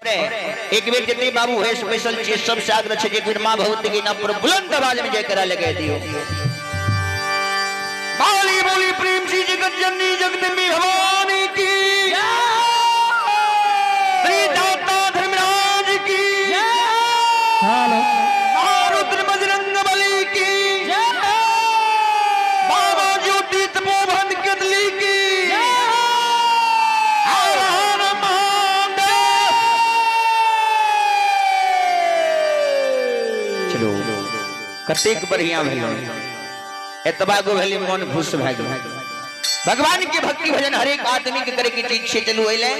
एक बेर जते बाबू है बैसल छियै सबसे आग्रह छै जे एक बेर माँ भगवती के नाम पर बुलंद आवाज में जयकारा लगा दियो। बोली बोली प्रेम सी जगत जननी जगदम्बी भवानी की, श्री दाता धर्मराज की, महारुद्र बजरंग बली की, बाबा ज्योति तपोवन कदली की, हर हर महादेव। चलो कतेक बढ़िया भेलै, एतबा गो भेलै मन खुश भए गेल। भगवान के भक्ति भजन हरेक आदमी के करे के चीज छै। चलू अइले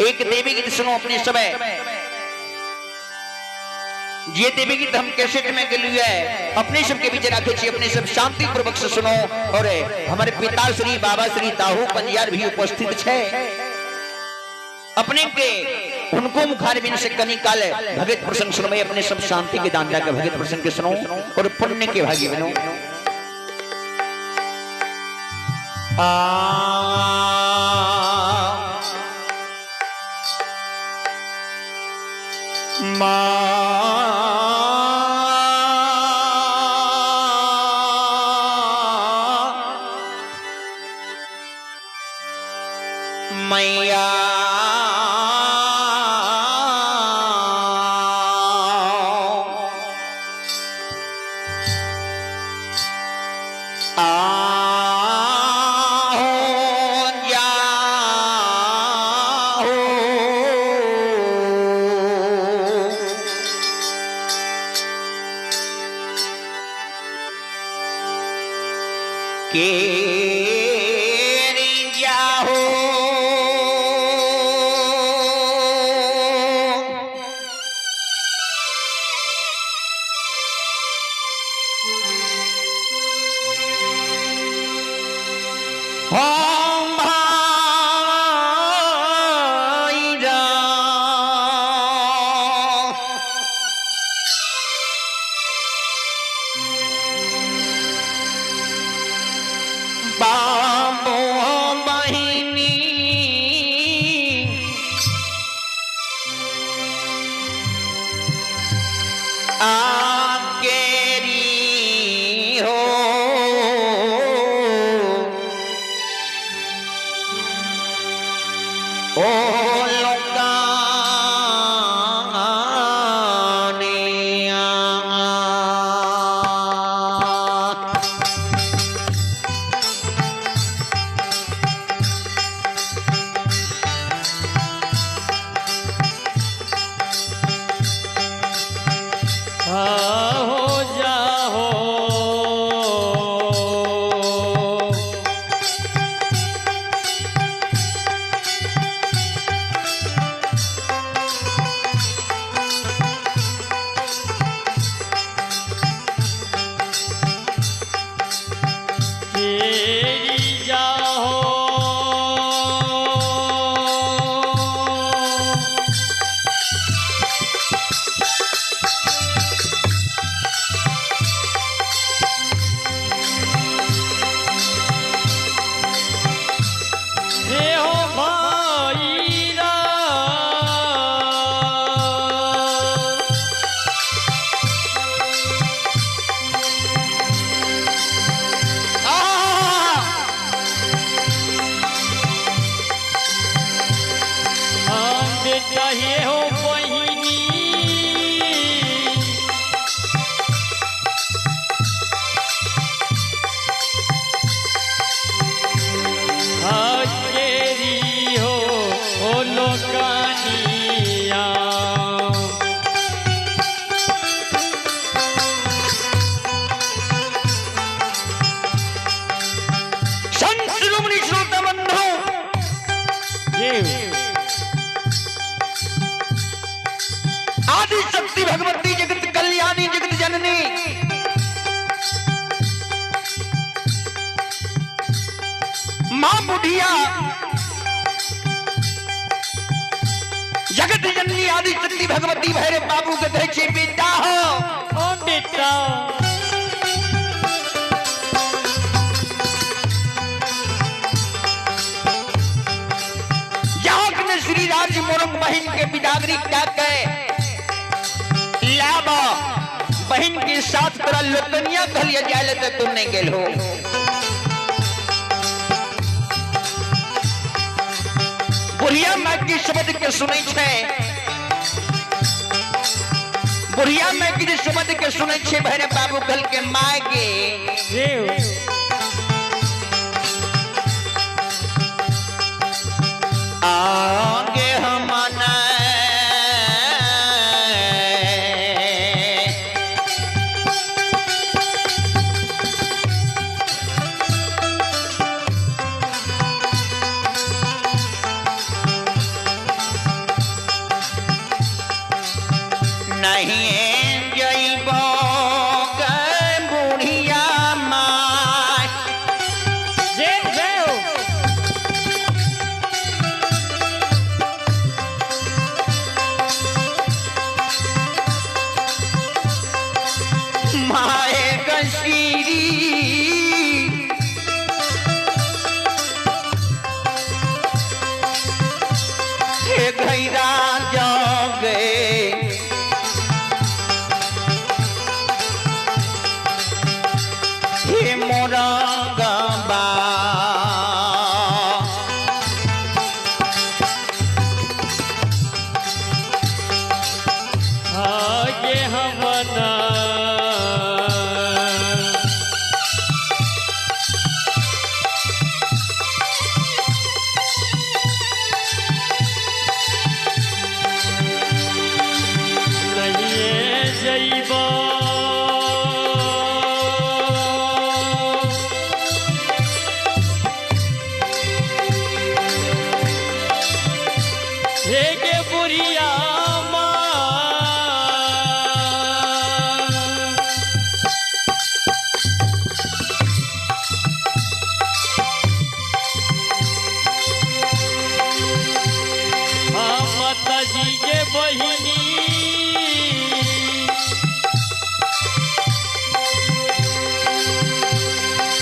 एक देवी गीत सुनो अपने समय। जे देवी गीत हम कैसेट में गेलिए अपने सबके बीच राखे छी, अपने सब शांति पूर्वक से सुनो। और हमारे पिता श्री बाबा श्री ताहू पंजियार भी उपस्थित छै, अपने के उनको मुखारबिन से कनी काल भगत प्रसंग सुनो। अपने सब शांति के दान जाके भगत प्रसंग के सुनो और पुण्य के भागी बनो। आ मैया आदि शक्ति भगवती जगत कल्याणी जगत जननी मां बुढ़िया जगत जननी आदि शक्ति भगवती भैरव बाबू के कहै छी बेटा हो ओ बेटा। श्री राज मोरंग बहन के बिदागरी क्या के लाब, बहन के साथ तोरा लोकनिया कहलिए जाए तो तुम नहीं गेल हो। बुढ़िया माय के शब्द के सुनै छै, बुढ़िया माय के शब्द के सुनै छै भैरव बाबू कहल के my गे आगे हम नहीं जइबो बुढ़िया माय। माए गसीरी हे घैरा जागे हे मोरा गबा। आगे हमना नहीं जइबो हे गे बुढ़िया माँ। हाँ माता जी के बहिनी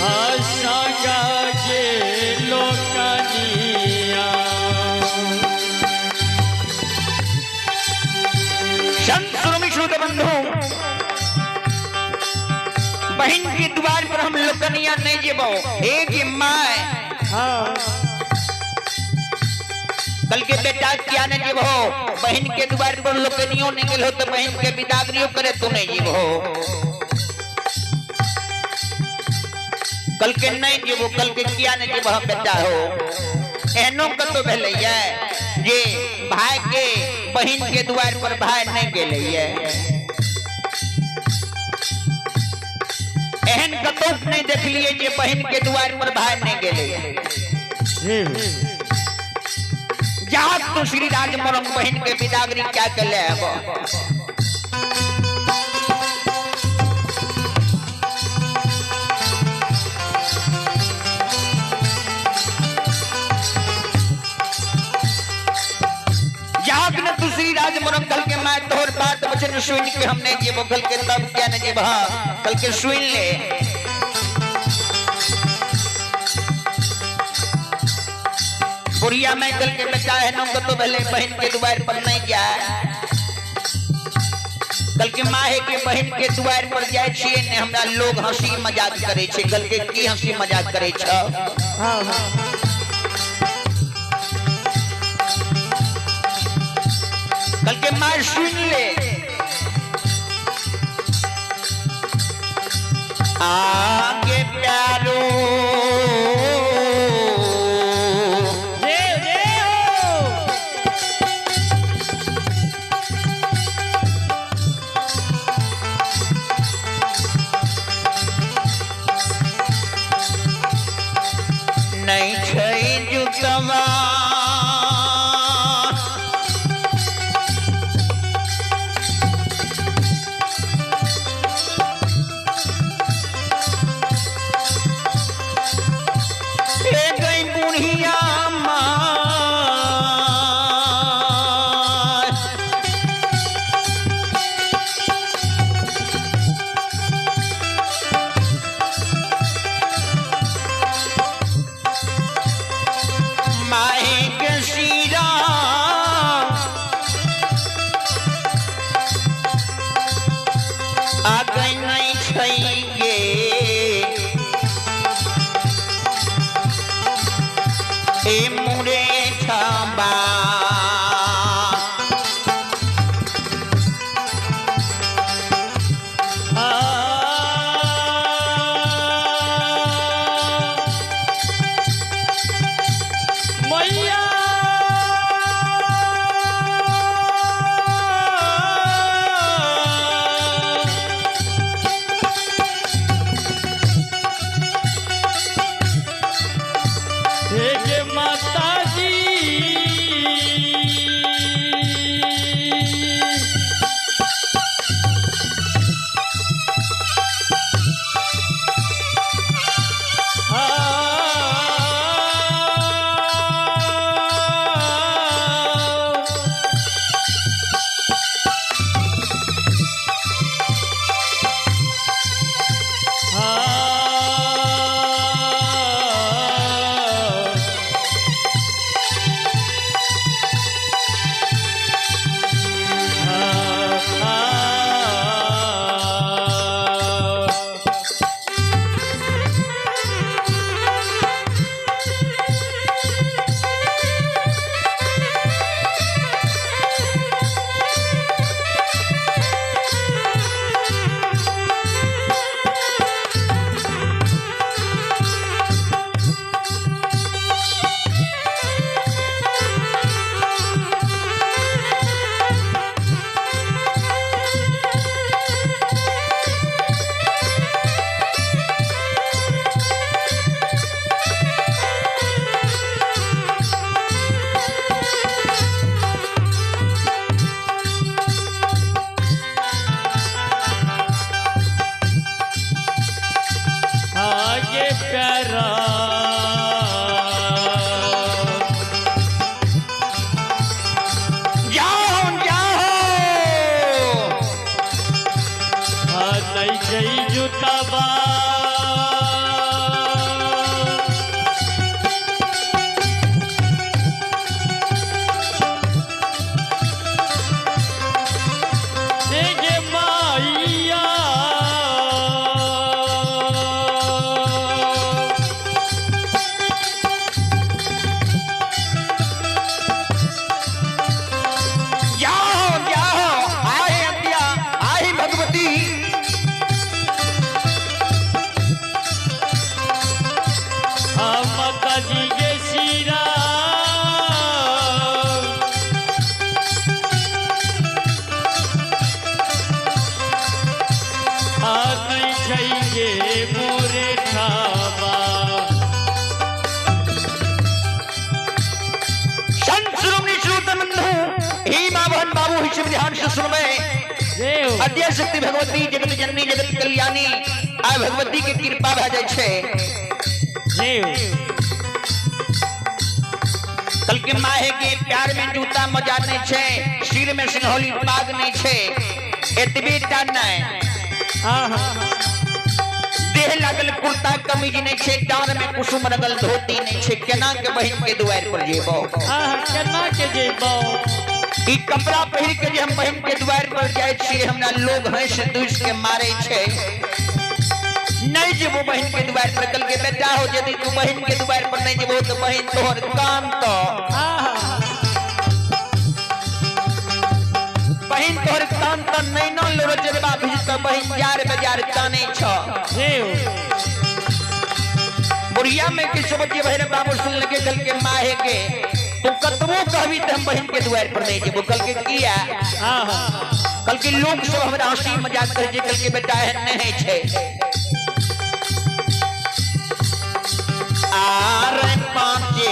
आशा के लोकनिया। संत श्रोमणी श्रोता बंधु, बहन के द्वार पर हम लोकनिया नहीं जेबो। एक my कल के बेटा क्या नहीं जेबो, बहन के द्वार पर लोकनियो नहीं गेल हो तो बहन के बिदागरियो करे तू नहीं जेबो। कल के नहीं जेबो, कल के किया नहीं जेबो हम बेटा हो। एहनो कतो भेलैया जे भाई के बहन के द्वार पर भाई नहीं गेलैया, एहन कतौ नहीं देखलिए जे बहन के द्वार पर भाई नहीं गेलैया। जहाँ तू श्री राज मोरंग बहन के बिदागरी क्या के ले आबो। जाग न तू श्री राज मोरंग कल के मैं तोहर बात वचन सुन के हम नहीं जेबो, कल के तब क्या नहीं जेबो, कल के सुन ले। बुढ़िया मैं कल के बच्चा है नौ तो भले बहन के द्वार पर नहीं जाए, कल के माहे के बहन के द्वार पर जाए छिए ने हमरा लोग हंसी मजाक करे छे। कल के की हंसी मजाक करे छ? कल के मार सुन ले आगे प्यारो नहीं छै जुतवा हे गई बुढ़िया माँ। जुतबा। गे माइया जाओ जाओ आए अतिया आए भगवती। माता जी के सिरा नहीं चाहिए मोरे ठाबा। संत श्रोमणी श्रोता बंधु हेमा बहन बाबू हिस्से ध्यान से सुनबे। अद्य शक्ति भगवती जगत जननी जगत कल्याणी आ भगवती के कृपा भए जाय छै। कल के माहे के प्यार में जूता मजा नहीं छै, सिर में सिंहौली पाग नहीं छै, एतबे टा नहीं देह लागल कुर्ता कमीज नहीं छै, डांर में कुसुम रगल धोती नहीं छै, केना के बहिन के दुआर पर जेबो? केना के जेबो? ई कपड़ा पहिर के जे हम बहिन के दुआर पर जाय छियै हमरा लोग हंस दुस के मारे छै। नहीं जेबो बहिन के दुआर पर। कल के बेटा हो यदि तू बहिन के दुआर पर नहीं जेबो तो बहिन तोहर कान तो बहिन तोहर कान तो नहीं न लोरो जरबा भेज तो बहिन जार बाजार काने छ। बुढ़िया में के सोबत भैरव बाबू सुन लगे कल के माहे के तू कतबो कहबी त हम बहिन के दुआर पर नहीं जेबो। कल के किया? कल के लोग सब हमरा हंसी मजाक करे जे कल के बेटा एहन नहीं छै। आर पांचे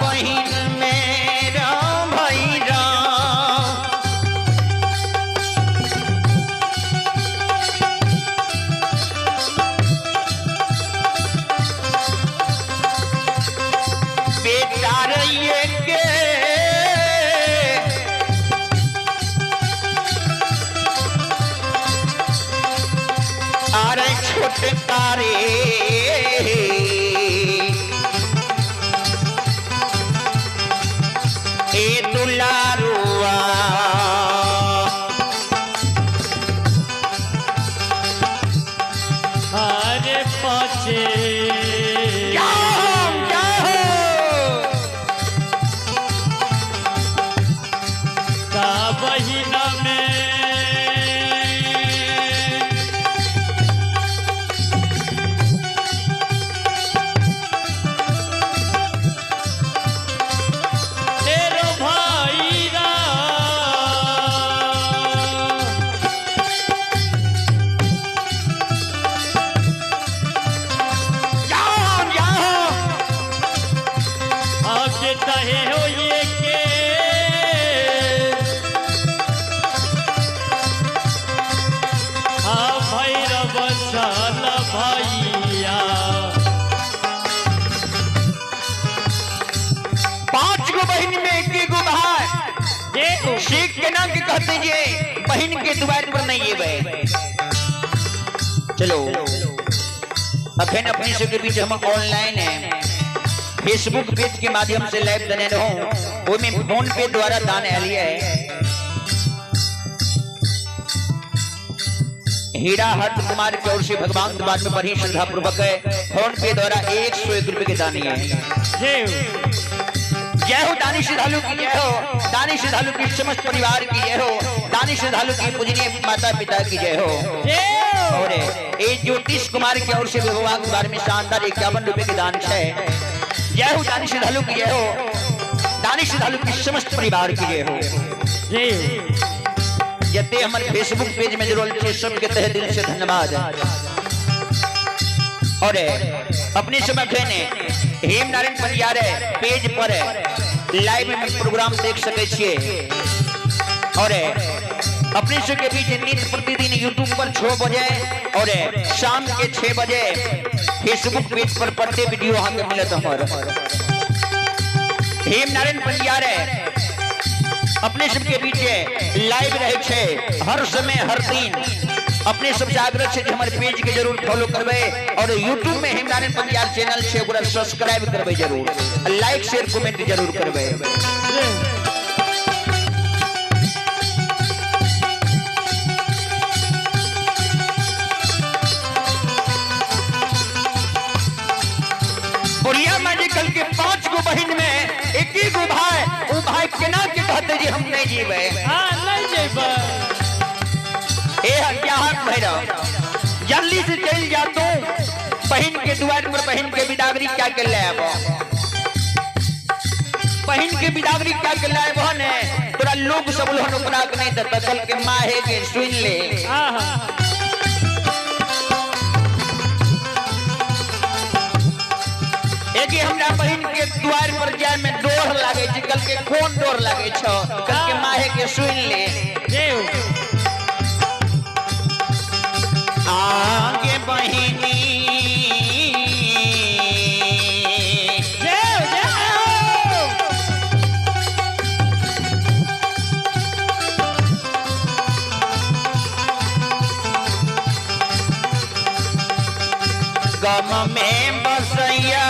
बहिन मेरा भैरा बेटा रहिए के अरे छोटकारे ए दुलारुआ। अरे पाचे बहिना में तेरो भाईरा जाओ जाओ आके तहे हो ये के भैरव चल भैया। 5 गो बहिन में 1 गो भाई शेख के नाम के कहते जे बहिन के द्वार पर नहीं जेबै। चलो अखन अपने सबके बीच हम ऑनलाइन है फेसबुक पेज के माध्यम से लाइव देने रहो, ओहिमे फोन पे द्वारा दान आयल है। हीरा हट कुमार की ओर से भगवान दरबार में बड़ी श्रद्धा पूर्वक है फोन पे द्वारा 101 रुपए के दानी है। जय हो दानी श्रद्धालु की जय हो, दानी श्रद्धालु की समस्त परिवार की जय हो, दानी श्रद्धालु की पूजनीय माता पिता की जय हो। और ए ज्योतिष कुमार की ओर से भगवान दरबार में शानदार 51 रुपए के दान है। जय हो दानी श्रद्धालु की जय हो, दानी श्रद्धालु की समस्त परिवार की जय हो। जते हमारे फेसबुक पेज में जुड़ल छे सबके तहे दिल से धन्यवाद। और अपने समय हेम नारायण परियार पेज पर लाइव में प्रोग्राम देख सके छिए। और अपने सबके बीच नित्य प्रतिदिन यूट्यूब पर 6 बजे और शाम के 6 बजे फेसबुक पेज पर पढ़ते वीडियो अहाँके मिलत। हमर हेम नारायण पंजियार अपने सबके बीच लाइव रहे छे हर समय हर दिन। अपने सबसे आग्रह छे जे हमर पेज के जरूर फॉलो करबे और यूट्यूब में हेम नारायण पंजियार चैनल छे ओकरा सब्सक्राइब करबे जरूर, लाइक शेयर कमेंट जरूर करबे। बुढ़िया माँ जी कल के 5 गो बहन में एक ही गो भाई, वो भाई केना के कहते जी हम नहीं जीवे। हाँ नहीं जीवे। ए हत्याहत भैरव जल्दी से चल जा तू बहन के द्वार पर, बहन के बिदागरी क्या के ले आबो, बहन के बिदागरी क्या के ले आबो ने तोरा लोग सब लोहन ओकरा के नहीं देता। कल के माँ हे के सुन ले। एक हमरा बहन के द्वार पर जाय में डोर लागे छै, कल के कोन डोर लागे छौ, कल के माहे के सुन ले। आगे बहिनी गम में बसैया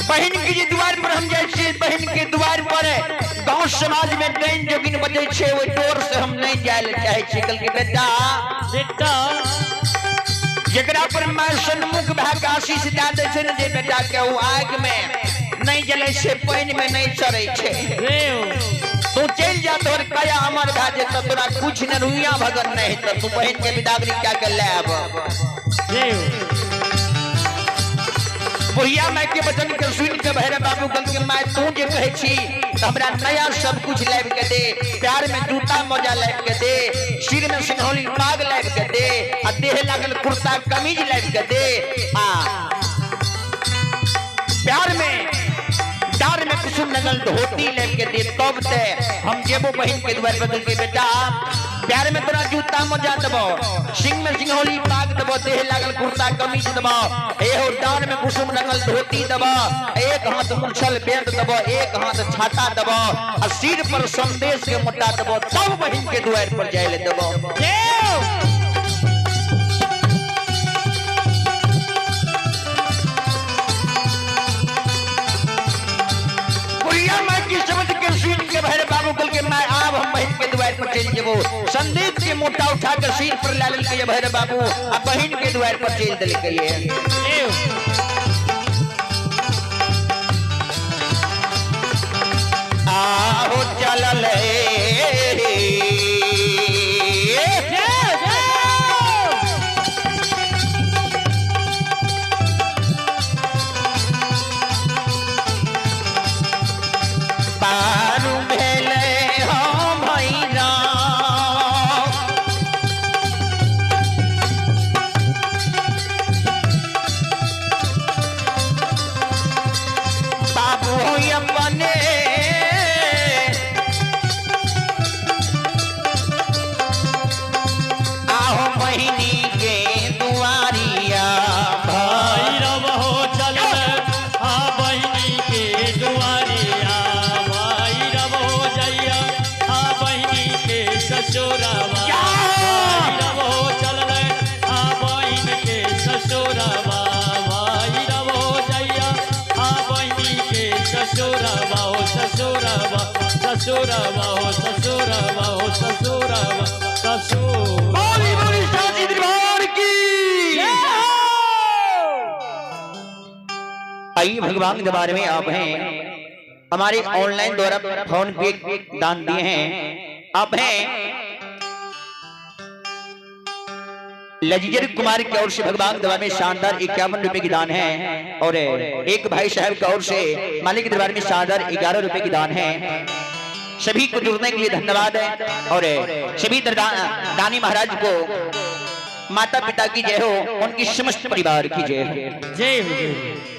बहन के जे द्वार पर हम जाए छियै, बहन के द्वार पर गांव समाज में डाइन जोगिन बजै छै, ओहि डोर से हम नहीं जाय ले चाहे छियै। कल के बेटा बेटा जकरा पर मां सन्मुख भए के आशीष दए दै छै ने, जे बेटा के ओ आग में नहीं जलै छै, पानि में नहीं चढ़ै छै। तू चलि जा, तोहर काया अमर भए जेतौ, तोरा कुछ न रुइया भगन नहीं हेतौ। तू बहन के बिदागरी क्या के ले आब। बुढ़िया माय के वचन के सुन के भैरव बाबू कहलकै माय तू जे कहै छी त हमरा नया सब कुछ लाबि के दे, प्यार में जूता मोजा लाबि के दे, सिर में सिंघौली पाग लाबि के दे, आ देह लागल कुर्ता कमीज लाबि के दे, आ प्यार में डार में कुसुम लगल धोती लाबि के दे, तब ते हम जेबो बहिन के दुआर बदल के बेटा प्यार में तोरा जूता मोजा देबो, सिंह में सिंघौली पाग देबो, देह लागल कुर्ता कमीज देबो, एहो डार में कुसुम रंगल धोती देबो, एक हाथ मुरछल बेंत देबो, एक हाथ छाता देबो, आ सिर पर संदेश के मोटा देबो, तब बहिन के दुआर पर जाय ले देबो। बुढ़िया माय की शब्द के सुन के भैरव बाबू कहलकै माय आब हम बहिन के दुआर पर चलि जेबो। संदीप के मोटा उठा के सिर पर ला लेलकै भैरव बाबू आ बहिन के दुआर पर चलि देलकै। आहो चलल पारू भेलै हो भैरव, बाबू अपने आहो बहिनी के दुआरिया, भैरव हो चलल आ बहिनी के दुआरिया, भैरव हो जइया आ बहिनी के ससुरवा, भैरव हो चलल आ बहिन के ससुरवा, भैरव हो जइया आ बहिनी के ससुरवा, हो ससुरवा ससुरवा हो ससुरवा हो ससुरवा ससुर। बोली बोली साची दरबार की। आइए भगवान के दरबार में आप हैं, हमारे ऑनलाइन द्वारा फोन पे दान दिए हैं। आप हैं लजीजर कुमार की ओर से भगवान के दरबार में शानदार 51 रुपए की दान है, और एक भाई साहब की ओर से मालिक के दरबार में शानदार 11 रुपए की दान है। सभी को जुड़ने के लिए धन्यवाद है, और सभी दानी महाराज को माता पिता की जय हो, उनकी समस्त परिवार की जय हो। जय हो।